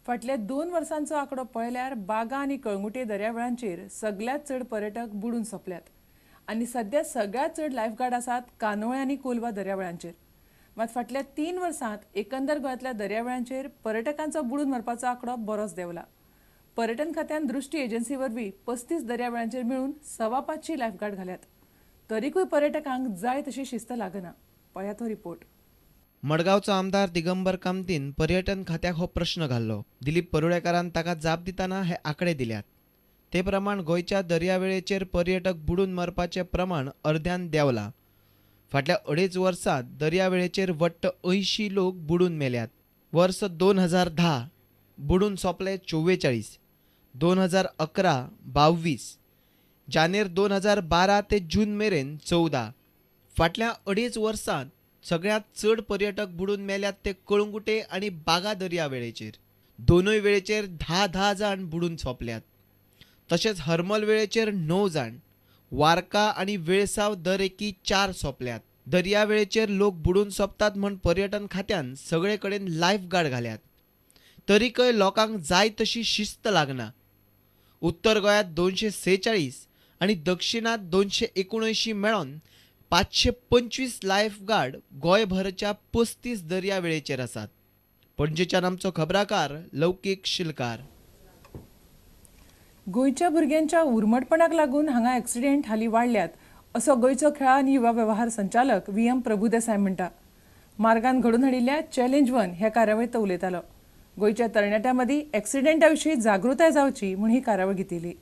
फाटल्या 2 वर्सांचो आंकडो पळयल्यार बागा आनी कळंगुटे दर्यावेळांचेर सगळ्यांत चड पर्यटक बुडून सोंपल्यात आनी सध्या सगळ्यांत चड लायफगार्ड आसात कांदोळे आनी कोलवा दर्यावेळांचेर। मात फाटल्या 3 वर्सांत एकंदर गोंयांतल्या दर्यावेळांचेर पर्यटकांचो बुडून मरपाचो आंकडो बरोच देंवला। पर्यटन खात्यान दृष्टी एजन्सी वरवीं 35 दर्यावेळांचेर मेळून 525 लायफगार्ड घाल्यात, तरीकूय पर्यटकांक जाय तशी शिस्त लागना। पळयात हो रिपोर्ट। मडगांवचो आमदार दिगंबर कामतीन पर्यटन खात्याक हो प्रश्न घाल्लो। दिलीप परुळेकारान ताका जाप दितना हे आंकडे दिल्यात। ते प्रमाण गोंयच्या दर्यावेळेचेर पर्यटक बुडून मरपाचें प्रमाण अर्द्यान देंवलां। फाटल्या 2.5 वर्सांत दर्यावेळेचेर वट्ट 80 लोक बुडून मेल्यात। वर्स 2010 बुडून सोंपले 44, 2011 22, जानेर 2012 ते जून मेरेन 14। फाटल्या 2.5 वर्सांत सगळ्यांत चड पर्यटक बुडून मेल्यात ते कळंगुटे आनी बागा दर्यावेळेचेर। दोनूय वेळेचेर 10-10 जाण बुडून सोंपल्यात। तशेंच हरमल वेळेचेर 9 जाण, वारका आनी वेळसाव दर एकी 4 सोंपल्यात। दर्यावेळेचेर लोक बुडून सोंपतात म्हण पर्यटन खात्यान सगळे कडेन लायफगार्ड घाल्यात, तरीकय लोकांक जाय तशी शिस्त लागना। उत्तर गोंयांत 246 आनी दक्षिणांत 279 मेळोन 525 लायफगार्ड गोंयभरच्या 35 दर्यावेळेचेर आसात। पणजेच्यान आमचो खबराकार लौकीक शिलकार। गोंयच्या भुरग्यांच्या उर्मटपणाक लागून हांगा एक्सिडेंट हालीं वाडल्यात असो गोंयचो खेळां आनी युवा वेव्हार संचालक VM Prabhudesai म्हणटा। मार्गान घडोवन हाडिल्ल्या चॅलेंज 1 ह्या कार्यावळींत तो उलयतालो। गोंयच्या तरणाट्यां मदीं एक्सिडेंटा विशीं जागृताय जावची म्हूण ही कार्यावळ घेतिल्ली।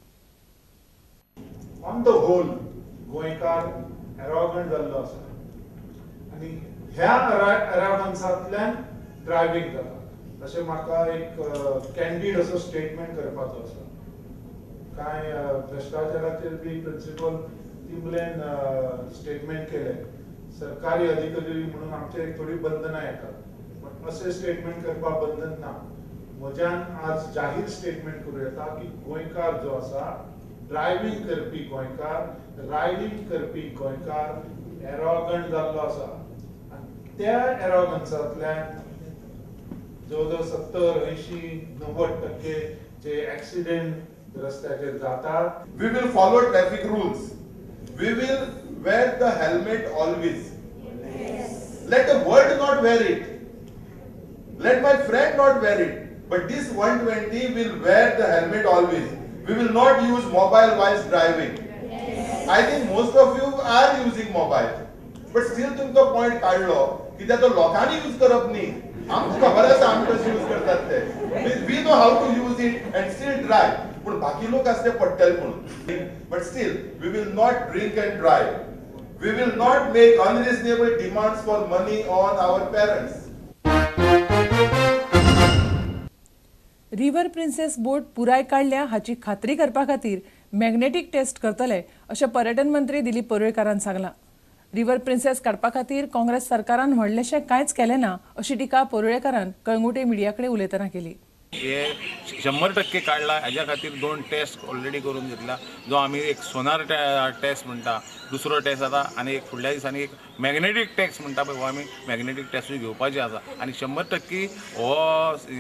ऑन the whole गोंयकार एरोगंट जाल्लो आसा आनी ह्या एरोगन्सांतल्यान ड्रायव्हींग जाता अशें म्हाका एक कॅन्डीड असो स्टेटमेंट करपाचो आसा। कांय भ्रश्टाचाराचेर बी प्रिंसिपल तिंबलेन स्टेटमेंट केलें। सरकारी अधिकारी म्हणून आमचेर एक थोडी बंधनां येतात, पण अशें स्टेटमेंट करपाक बंधन ना। म्हज्यान आज जाहीर स्टेटमेंट करूं येता की गोंयकार जो आसा, ड्रायव्हींग करपी गोंयकार, रायडींग करपी गोंयकार एरोगंट जाल्लो आसा आनी त्या एरोगन्सांतल्यान जवळ जवळ 70, 80, 90% जे एक्सिडेंट रस्त्याचेर जातात। We will follow traffic rules. We will wear the helmet always. Let the world not wear it. Let my friend not wear it. But this 120 will wear the helmet always. We will not use mobile whilst driving. Yes. I think most of you are using mobile. But still तुमचो point काडलो कित्याक तो लोकांनी use करप न्ही, आमकां खबर आसा आमी कशें यूज करतात ते. We know how to use it and still drive. पूण बाकी लोक आसते पडटले म्हणून. But still we will not drink and drive. We will not make unreasonable demands for money on our parents. River Princess boat पुराय काडल्या हाची खात्री करपा खातीर मॅग्नेटीक टेस्ट करतले अशें पर्यटन मंत्री दिलीप परुळेकारान सांगलां। रिव्हर प्रिन्सेस काडपा खातीर काँग्रेस सरकारान व्हडलेशें कांयच केलें ना अशी टिका परुळेकारान कळंगुटे मिडिया कडेन उलयतना केली। हे 100% काडला हाज्या खातीर 2 टेस्ट ऑलरेडी करून घेतला, जो आमी एक सोनार टेस्ट म्हणटा, दुसरो टेस्ट आतां आनी एक फुडल्या दिसांनी एक मॅग्नेटीक टेस्ट म्हणटा पळय, हो आमी मॅग्नेटीक टेस्टूय घेवपाची आसा आनी 100% हो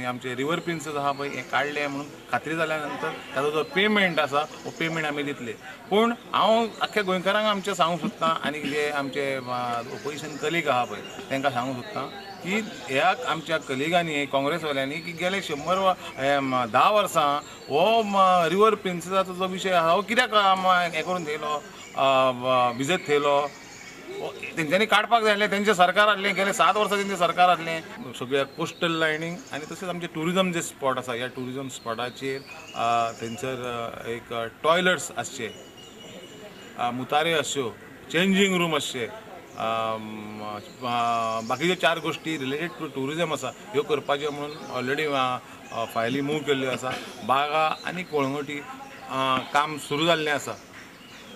आमचे रिवर प्रिन्सेस आहा पळय हें काडलें म्हणून खात्री जाल्या नंतर ताजो जो पेमेंट आसा हो पेमेंट आमी दितले। पूण हांव आख्ख्या गोंयकारांक आमचें सांगूंक सोदतां आनी जे आमचे ओपोजिशन कलीग आहा पळय तांकां सांगूंक सोदतां की ह्या आमच्या कलिगांनी काँग्रेसवाल्यांनी की गेले 110 वर्सां हो रिवर प्रिन्सेसाचो जो विशय आसा हो कित्याक हें करून थेयलो, भिजत थेयलो, तेंच्यांनी काडपाक जाय आसलें। तेंचें सरकार आसलें, गेले 7 वर्सां तेंचें सरकार आसलें। सगळ्या कोस्टल लायनींग आनी तशेंच आमचे ट्युरिजम जे स्पॉट आसा ह्या ट्युरिजम स्पॉटाचेर थंयसर एक टॉयलट्स आसचे, मुतारे आसच्यो, चेंजींग रूम आसचे, बाकीच्यो 4 गोश्टी रिलेटेड टू ट्युरिजम आसा ह्यो करपाच्यो म्हणून ऑलरेडी फायली मूव केल्ल्यो आसा। बागा आनी कळंगुटी काम सुरू जाल्लें आसा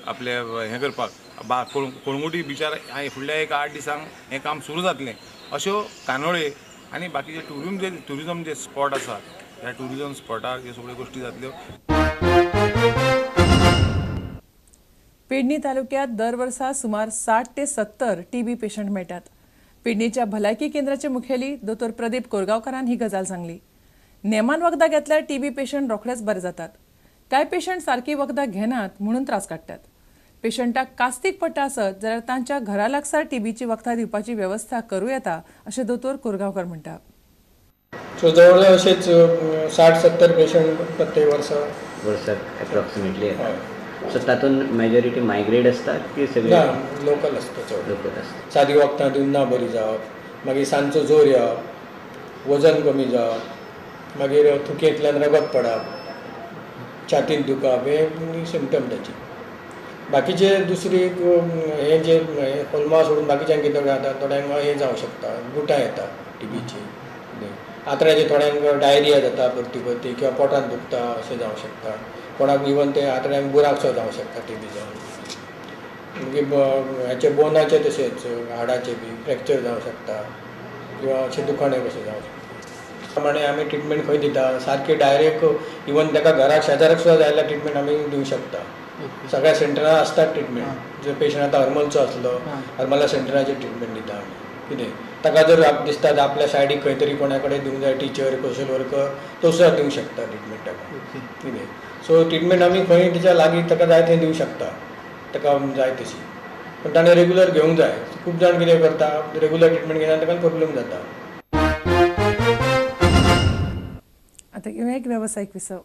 आपले हें करपाक। कळंगुटी बिचार फुडल्या एक 8 दिसांक हें काम सुरू जातलें। अश्यो कांदोळे आनी बाकीचे ट्युरिजम जे स्पॉट आसा ह्या ट्युरिजम स्पॉटार ह्यो सगळ्यो गोश्टी जातल्यो। पेडणी तालुक्यात दर वर्सा सुमार 60 ते 70 टीबी पेशंट मेळटात। पेडणेच्या भलायकी केंद्राचे मुखेली दोतोर प्रदीप कोरगांवकारान ही गजाल सांगली। नेमान वखदां घेतल्यार टीबी पेशंट रोखडेच बरे जातात. कांय पेशंट सारकी वखदां घेनात म्हणून त्रास काडटात. पेशंटाक कास्तीक पडटा आसत जाल्यार तांच्या घरा लागसार टीबीची वखदां दिवपाची वेवस्था करूं येता अशें दोतोर कोरगांवकर म्हणटा. सो जवळ जवळ अशेच 60-70 पेशंट प्रत्येक वर्सा वर्साक एप्रॉक्सिमेटली येता. सो तातूंत मेजॉरिटी मायग्रेट आसता की सगळे ना, लोकल आसता चड. लोकल आसता. सादी वखदां दिवन ना बरी जावप, मागीर सांजचो जोर येवप, वजन कमी जावप, मागीर थुकयेंतल्यान रगत पडप, छातीन दुखप, हे सिमटम ताचे. बाकीचे दुसरी हे जे कोलमा सोडून बाकीच्यांक कितें जाता, थोड्यांक हें जावं शकता, गुटां येता टीबीची, आंतऱ्याचे थोड्यांक डायरिया जाता परती परती, किंवा पोटांत दुखता अशें जावं शकता. कोणाक इवन ते आंतऱ्यांक बुराकसो जावं शकता टीबी जावन. मागीर हाचे बोनाचे तशेंच हाडाचे बी फ्रॅक्चर जावं शकता किंवा अशें दुखणें कशें जावं शकता. प्रमाणे आमी ट्रिटमेंट खंय दिता, सारकी डायरेक्ट इवन ताका घराक शेजाराक सुद्दां जाय जाल्यार ट्रिटमेंट आमी दिवं शकता. सगळ्या सेंटरान आसता ट्रिटमेंट. जर पेशंट आतां हरमलचो आसलो, हरमला सेंटराचेर ट्रिटमेंट दिता आमी. कितें ताका जर दिसता आपल्या सायडीक खंय तरी कोणा कडेन दिवंक जाय, टिचर, सोशल वर्कर, तो सुद्दां दिवंक शकता ट्रिटमेंट ताका. कितें सो ट्रिटमेंट आमी खंय तेच्या लागीं ताका जाय थंय दिवंक शकता, ताका जाय तशी. पूण ताणें रेगुलर घेवंक जाय. खूब जाण कितें करता, रेगुलर ट्रिटमेंट घेना, ताका प्रोब्लम जाता. आतां घेवया एक वेवसायीक विसव.